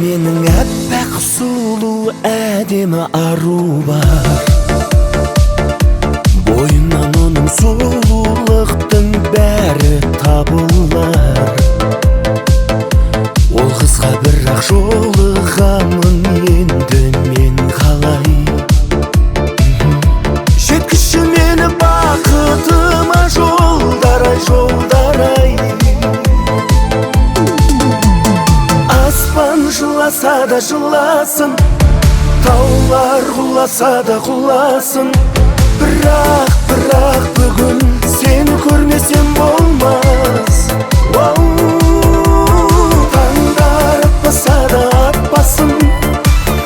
Менің аппақ сұлу әдемі ару бар. Бойынан оның сұлулықтың бәрі табылар. Ол қызға бірақ жолығамын енді мен қалай? Жеткізші мені бақытыма жолдар ай, жолдар ай. Аспан жыласа да жыласын, таулар құласа да құласын. Бірақ, бірақ бүгін сені көрмесем болмас. Таңдар атпаса да атпасын,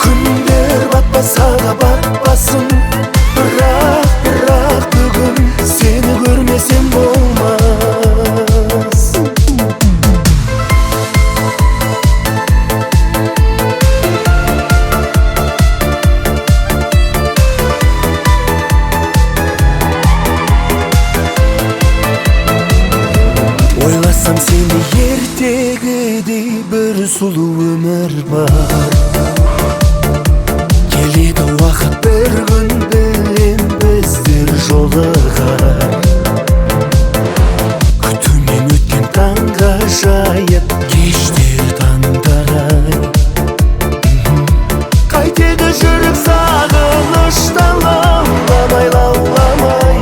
күндер батпаса да батпасын. Бірақ, бірақ бүгін сені көрмесем болмас. Ойласам сені ертегідей бір сұлу өмір бар. Келеді уақыт бір күн білем біздер жолығар. Күтумен өткен таңғажайып кештер таңдар ай. Қайтеді жүрек сағыныштан лауламай, лауламай.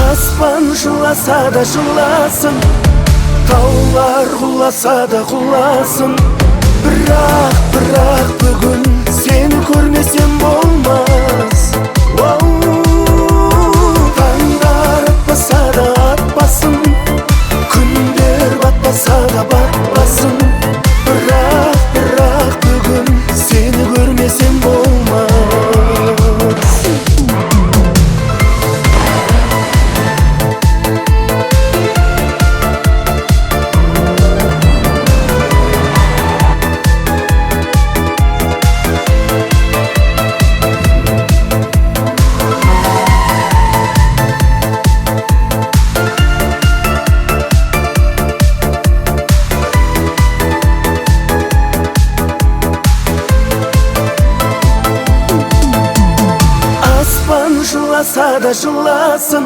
Аспан жыласа да жыласын, таулар құласа да құласын. Бірақ, бірақ бүгін сені көрмесем болмас. Таңдар атпаса да атпасын, күндер батпаса да батпасын. Бірақ, бірақ бүгін сені көрмесем болмас. Аспан жыласа да жыласын,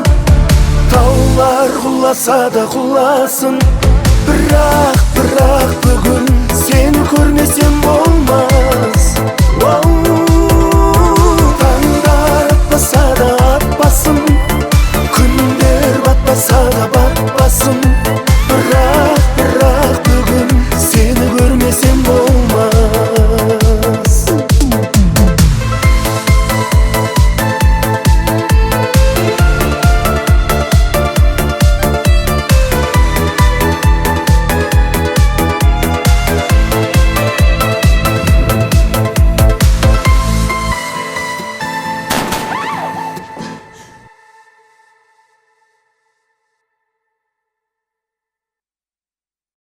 таулар құласа да құласын. Бірақ, бірақ бүгін сені көрмесем болмас.